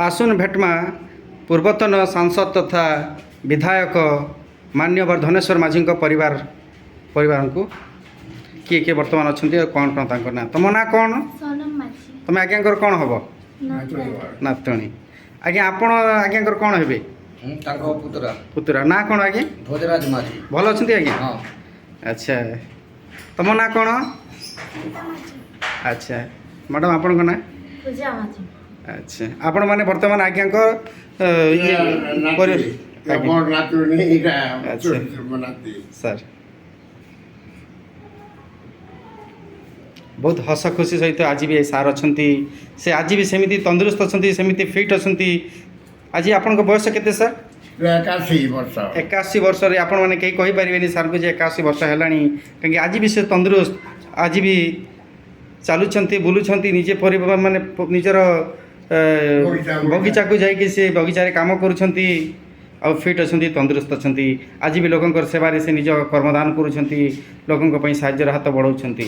ଆସୁନ୍ ଭେଟମା ପୂର୍ବତନ ସାଂସଦ ତଥା ବିଧାୟକ ମାନ୍ୟବର ଧନେଶ୍ୱର ମାଝୀଙ୍କ ପରିବାରଙ୍କୁ କିଏ କିଏ ବର୍ତ୍ତମାନ ଅଛନ୍ତି ଆଉ କ'ଣ କ'ଣ ତାଙ୍କ ନାଁ? ତୁମ ନାଁ କ'ଣ? ସୋନମ ମାଝୀ। ତୁମେ ଆଜ୍ଞାଙ୍କର କ'ଣ ହେବ? ନାତୁଣୀ। ନାତୁଣୀ। ଆଜ୍ଞା, ଆପଣ ଆଜ୍ଞାଙ୍କର କ'ଣ ହେବେ? ତାଙ୍କ ପୁତୁରା। ପୁତୁରା। ନାଁ କ'ଣ ଆଜ୍ଞା? ଭୋଜରାଜ ମାଝୀ। ଭଲ ଅଛନ୍ତି ଆଜ୍ଞା? ହଁ। ଆଚ୍ଛା, ତୁମ ନାଁ କ'ଣ? ସୀତା ମାଝୀ। ଆଚ୍ଛା ମ୍ୟାଡ଼ାମ୍, ଆପଣଙ୍କ ନାଁ? ପୂଜା ମାଝୀ। ଆଚ୍ଛା, ଆପଣମାନେ ବର୍ତ୍ତମାନ ଆଜ୍ଞାଙ୍କ ଇଏ ଆଜ୍ଞା। ମୋର ନାତୁଣୀ ଏଇଟା। ଆଚ୍ଛା। ମୋ ନାତି। ସାର୍, ବହୁତ ହସ ଖୁସି ସହିତ ଆଜି ବି ଏ ସାର୍ ଅଛନ୍ତି। ସେ ଆଜି ବି ସେମିତି ତନ୍ଦୁରୁସ୍ତ ଅଛନ୍ତି, ସେମିତି ଫିଟ୍ ଅଛନ୍ତି। ଆଜି ଆପଣଙ୍କ ବୟସ କେତେ ସାର୍? 81 ବର୍ଷ। 81 ବର୍ଷରେ ଆପଣମାନେ କେହି କହିପାରିବେନି ସାର୍ଙ୍କୁ ଯେ 81 ବର୍ଷ ହେଲାଣି, କାହିଁକି ଆଜି ବି ସେ ତନ୍ଦୁରୁସ୍ତ, ଆଜି ବି ଚାଲୁଛନ୍ତି, ବୁଲୁଛନ୍ତି, ନିଜେ ପରିବାର ମାନେ ନିଜର ବଗିଚାକୁ ଯାଇକି ସେ ବଗିଚାରେ କାମ କରୁଛନ୍ତି ଆଉ ଫିଟ୍ ଅଛନ୍ତି, ତନ୍ଦୁରୁସ୍ତ ଅଛନ୍ତି। ଆଜି ବି ଲୋକଙ୍କର ସେବାରେ ସେ ନିଜ କର୍ମଦାନ କରୁଛନ୍ତି, ଲୋକଙ୍କ ପାଇଁ ସାହାଯ୍ୟର ହାତ ବଢ଼ାଉଛନ୍ତି।